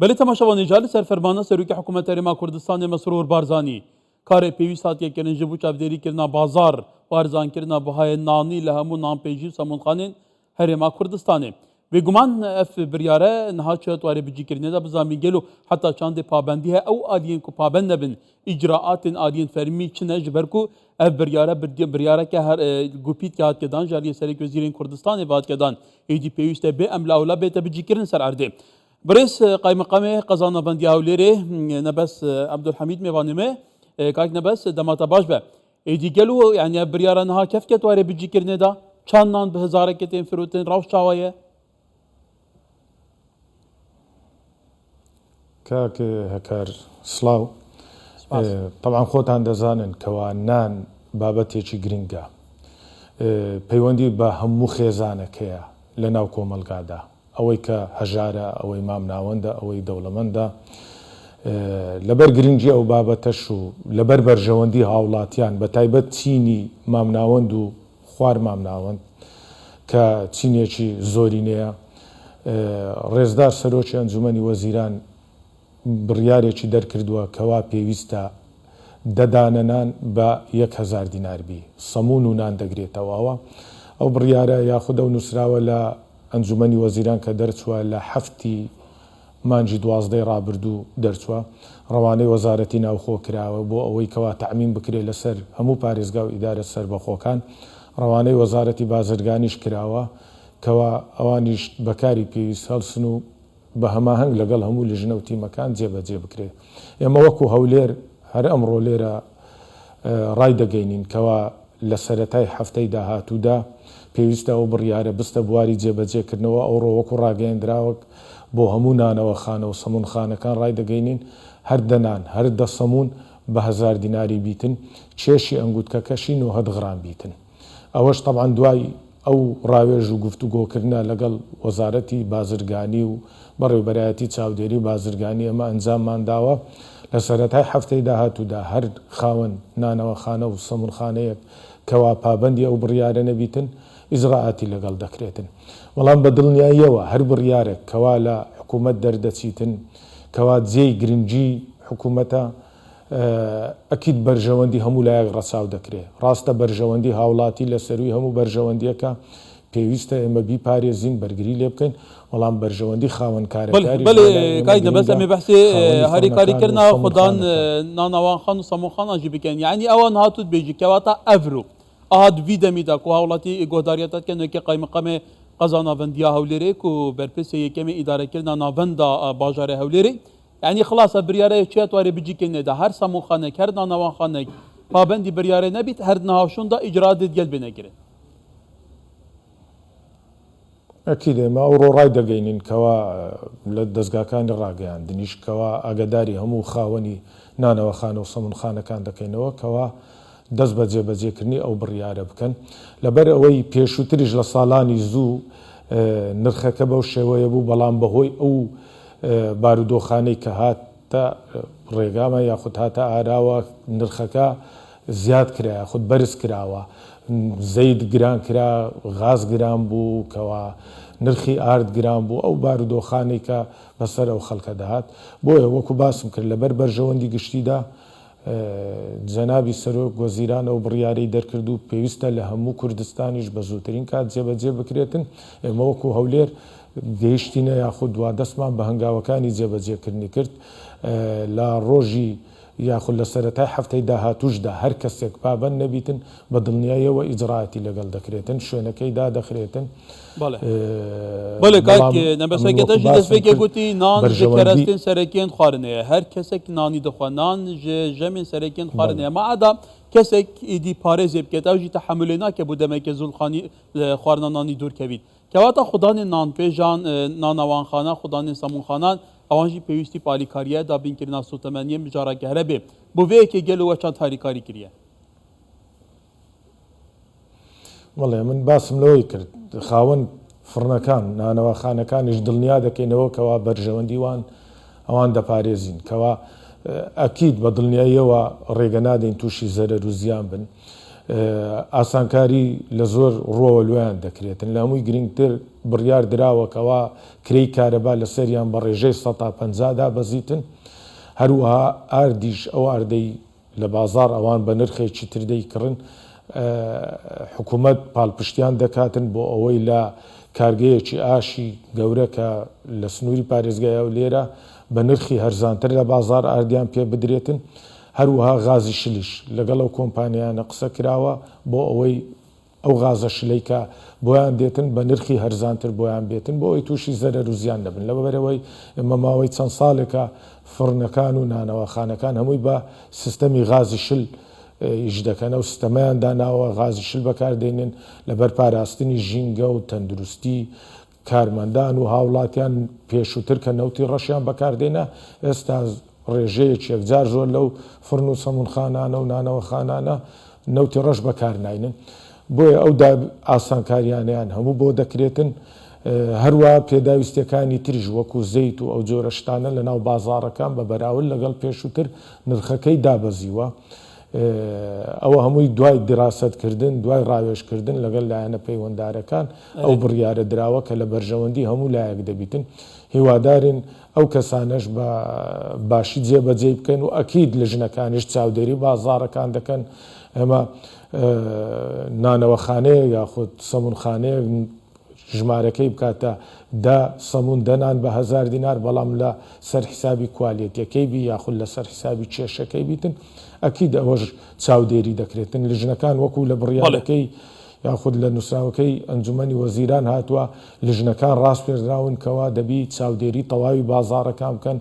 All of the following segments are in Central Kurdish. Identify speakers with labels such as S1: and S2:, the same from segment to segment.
S1: Belê temaşevanê ja li ser fermana Serokê Hikûmeta Herêma Kurdistanê Mesrûr Barzanî karê pêwîst hatiye kirin ji bo çavdêrîkirina bazar û erzankirina bihayên nanî li hemû nanpêjî û semûnxanên Herêma Kurdistanê. Bêguman ev biryare niha çi warê bicîkirinê de bizanbîn gelo heta çandê pabendî heye ew aliyên ku pabend nebin îcraatên aliyên fermî çi ne ji ber ku ev biryare biryareke her gupîtkê hatiye dan ji aliyê Serekwezîrên Kurdistanê ve hatiye dan êdî pêwîst e bê em lawla bête bicîkirin ser erdê. Birêz Qaymeqamê Qeza Navendî Hewlêrê Nebes Ebdulhemîd mêvanê me Kak Nebes dema te baş be. Êdî gelo yanî ev biryara niha kef ket warê bicîkirinê de? Çend nan bi hezarekê tên firotin? Rewş çawa ye?
S2: Kak Hekar silav. Taban xۆتان دەزانن کەوا نان بابەتێکی گرنگە. پەیوەندی بە هەموو خێزانەکەیە لە ناو کۆمەڵگادا. ئەوەی کە هەژارە، ئەوەی مامناوەندە، ئەوەی دەوڵەمەندە. لەبەر گرنگی ئەو بابەتەش و لەبەر بەرژەوەندی هاوڵاتیان بە تایبەت چینی مامناوەند و خوار مامناوەند کە چینێکی زۆرینەیە، ڕێزدار سەرۆکی ئەنجومەنی وەزیران بڕیارێکی دەرکردووە کەوا پێویستە دە دانە نان بە 1000 دینار بی سەموون و نان دەگرێتەوە. ئەو بڕیارە یاخود ئەو نووسراوە لە ئەنجومەنی وەزیران کە دەرچووە لە حەفتی مانگی دوازدەی ڕابردوو دەرچووە، ڕەوانەی وەزارەتی ناوخۆ کراوە بۆ ئەوەی کەوا تەعمیم بکرێت لەسەر هەموو پارێزگا و ئیدارە سەربەخۆکان، ڕەوانەی وەزارەتی بازرگانیش کراوە کەوا ئەوانیش بەکاری پێویست هەڵسن و بە هەماهەنگ لەگەڵ هەموو لیژنە و تیمەکان جێبەجێ بکرێت. ئێمە وەکو هەولێر هەر ئەمڕۆ لێرە ڕایدەگەینین کەوا لە سەرەتای هەفتەی داهاتوودا پێویستە ئەو بڕیارە بستە بواری جێبەجێکردنەوە، ئەوڕۆ وەکو ڕاگەیەندراوەک بۆ هەموو نانەوەخانە و سەموونخانەکان ڕایدەگەینین هەر دە نان، هەر دە سەموون بە هەزار دیناری بیتن، کێشی ئەنگوتکەکەشی نۆهەد غرام بیتن. ئەوەش تەبعەن دوای ئەو ڕاوێژ و گفتوگۆکردنە لەگەڵ وەزارەتی بازرگانی و بەڕێوبەرایەتی چاودێری بازرگانی ئێمە ئەنجاممان داوە، لە سەرەتای هەفتەی داهاتوودا هەر خاوەن نانەواخانە و سەمونخانەیەک کەوا پابەندی ئەو بڕیارە نەبیتن ئیجرائاتی لەگەڵ دەکرێتن. بەڵام بە دڵنیاییەوە هەر بڕیارێک کەوا لە حکوومەت دەردەچیتن کەوا جێی گرنگی حکوومەتە، ئەکید بەرژەوەندی هەموو لایەک ڕەچاو دەکرێ. ڕاستە بەرژەوەندی هاوڵاتی لە سەرووی هەموو بەرژەوەندییەکە، پێویستە ئێمە بیپارێزین، بەرگری لێ بکەین، بەڵام بەرژەوەندی خاوەن کارەکاریش
S1: بەلێ
S2: بۆ لای ئێمە
S1: کاک نەبەز
S2: گرنگە،
S1: ئەمێ بەحسێ
S2: خاوەنی
S1: هاریکاری
S2: فڕنەکان و
S1: کردنا خودان
S2: سەمونخانەکان.
S1: نانەوانخان و سەمونخانان ژی بکەن یەعنی ئەوان هاتوت بێژی کەواتە ئەڤرو ئەها دڤی دەمیدا کو هاوڵاتی گۆهداریەتە دکەن وەکێ قایمقامێ قەزا ناڤەندیا هەولێرێ کو بەرپرسێ یەکەمێ ئیدارەکردنا ناڤەندا باژارێ هەولێرێ یەعنی خڵاسە بریارە چیا توارێ بجی کە نێدا هەر سەمونخانێک هەر نانەوانخانێک پابەندی بریارێ نەبیت هەر نهاشوندا ئیجرائات دێت گەل بێنە کرن.
S2: ئەکید ئێمە ئەوڕۆ ڕایدەگەینین کەوا لە دەزگاکانی ڕاگەیاندنیش کەوا ئاگاداری هەموو خاوەنی نانەواخانە و سەمونخانەکان دەکەینەوە کەوا دەست بە جێبەجێکردنی ئەو بڕیارە بکەن لەبەر ئەوەی پێشووتریش لە ساڵانی زوو نرخەکە بەو شێوەیە بوو بەڵام بەهۆی ئەو بارودۆخانەی کە هاتە ڕێگامان یاخود هاتە ئاراوە نرخەکە زیاد کرا یاخود بەرز کراوە زەیت گران کرا غاز گران بوو کەوا نرخی ئارد گران بوو ئەو بارودۆخانەی کە بەسەر ئەو خەڵکە دەهات بۆیە وەکو باسم کرد لەبەر بەرژەوەندی گشتیدا جەنابی سەرۆک وەزیران ئەو بڕیارەی دەرکرد و پێویستە لە هەموو کوردستانیش بە زووترین کات جێبەجێ بکرێتن، ئێمە وەکو هەولێر گەیشتینە یاخود وا دەستمان بە هەنگاوەکانی جێبەجێکردنی کرد لە ڕۆژی یاخود لە سەرەتای هەفتەی داهاتووشدا هەر کەسێک پابەند نەبیتن بە دڵنیاییەوە ئیجرائاتی لەگەڵ دەکرێتن شوێنەکەی دادەخرێتن.
S1: بەڵێ بەڵێ کاک
S2: بەڵام ئەمن
S1: نەبەسەکە
S2: وەکو
S1: دەژی
S2: باسم
S1: دەستپێکێ
S2: کرد
S1: گوتی نان ji
S2: بەرژەوەندی
S1: kerestên serekiyên xwarinê ye. Her kesek nanî dixwe. Nan ji jemên serekiyên xwarinê
S2: بەڵێ.
S1: ye. Ma eda kesek êdî parêzê bike ew jî tehemulê nake bo demeke zû li xanî li xwarina nanî dûr kevît. Kewata xudanên nanpêjan, nanawanxana, xudanên semûnxanan ewan jî pêwîstî bi alîkariye dabînkirina sotemeniyê mijara kehrebê. Bo vê yekê gelo we çend harîkarî kiriye?
S2: بەڵێ من باسم لەوەی کرد خاوەن فڕنەکان نانەواخانەکانیش دڵنیا دەکەینەوە کەوا بەرژەوەندی وان ئەوان دەپارێزین کەوا ئەکید بە دڵنیاییەوە ڕێگە نادەین تووشی زەرەر و زیان بن. ئاسانکاری لە زۆر ڕووەوە لۆیان دەکرێتن، لە هەمووی گرینگتر بڕیار دراوە کەوا کرێی کارەبا لەسەریان بە ڕێژەی 50% دابەزیتن، هەروەها ئاردیش ئەو ئاردەی لە بازاڕ ئەوان بە نرخێکی تر دەیکڕن، حکوومەت پاڵپشتیان دەکاتن بۆ ئەوەی لە کارگەیەکی ئاشی گەورە کە لە سنووری پارێزگای هەولێرە بە نرخی هەرزانتر لە بازاڕ ئاردیان پێ بدرێتن، هەروەها غازی شلیش لەگەڵ ئەو کۆمپانیایانە قسە کراوە بۆ ئەوەی ئەو غازە شلەی کە بۆیان دێتن بە نرخی هەرزانتر بۆیان بێتن بۆ ئەوەی تووشی زەرەر و زیان نەبن لەبەرئەوەی ئێمە ماوەی چەند ساڵێکە فڕنەکان و نانەواخانەکان هەمووی بە سیستەمی غازی شل ئیش دەکەن ئەو سیستەمەیان داناوە غازی شل بەکاردێنن لەبەر پاراستنی ژینگە و تەندروستی کارمەندان و هاوڵاتیان پێشووتر کە نەوتی ڕەشیان بەکاردێنا ئێستا ڕێژەیەکی یەکجار زۆر لەو فڕن و سەمونخانانە و نانەوەخانانە نەوتی ڕەش بەکارناینن بۆیە ئەو ئاسانکاریانەیان هەموو بۆ دەکرێتن هەروا پێداویستیەکانی تریش وەکو زەیت و ئەو جۆرە شتانە لەناو بازاڕەکان بە بەراورد لەگەڵ پێشووتر نرخەکەی دابەزیوە. ئەوە هەمووی دوای دیراسەت کردن، دوای ڕاوێژ کردن لەگەڵ لایەنە پەیوەندارەکان ئەو بڕیارە دراوە کە لە بەرژەوەندی هەموو لایەک دەبیتن. هیوادارین ئەو کەسانەش بە باشی جێبەجێی بکەن و ئەکید لژنەکانیش چاودێری بازاڕەکان دەکەن. ئێمە نانەوەخانەیەک یاخود سەمونخانەیەک ژمارەکەی بکاتە دە سەمون دە نان بە هەزار دینار بەڵام لە سەر حیسابی کوالێتیەکەی بی یاخود لە سەر حیسابی کێشەکەی بیتن ئەکید ئەوەش چاودێری دەکرێتن لژنەکان وەکو لە بڕیارەکەی یاخود لە نوسراوەکەی ئەنجومەنی وەزیران هاتووە لژنەکان ڕاسپێردراون کەوا دەبی چاودێری تەواوی بازاڕەکان بکەن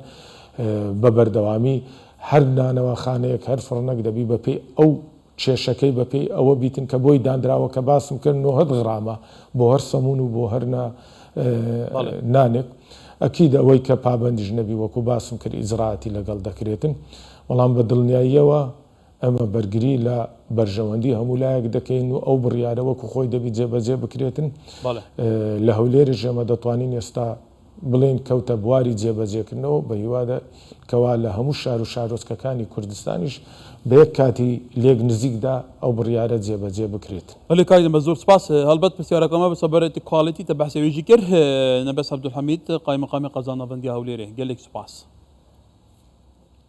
S2: بە بەردەوامی هەر نانەواخانەیەک هەر فڕنەک دەبی بەپێی ئەو کێشەکەی بە پێی ئەوە بیتن کە بۆی دانراوە کە باسم کرد نۆهەد غرامە بۆ هەر سەمون و بۆ هەر نانێک ئەکید ئەوەی کە پابەندیش نەبی وەکو باسم کرد ئیجرائاتی لەگەڵ دەکرێتن بەڵام بە دڵنیاییەوە ئەمە بەرگری لە بەرژەوەندی هەموو لایەک دەکەین و ئەو بڕیارە وەکو خۆی دەبی جێبەجێ بکرێتن لە هەولێرش ئێمە دەتوانین ئێستا بڵێین کەوتە بواری جێبەجێکردنەوە، بە هیوادە کەوا لە هەموو شار و شارۆچکەکانی کوردستانیش بە یەک کاتی لێک نزیکدا ئەو بڕیارە جێبەجێ بکرێت.
S1: بەلی کاک نەبەز زۆر سپاس. هەڵبەت پرسیارەکەمە بە سەبارەتی quality تە بەحسێ وێژی کرد. نەبەز عەبدولحەمید قایمقامی قەزا ناڤەندی هەولێرێ. گەلێک سپاس.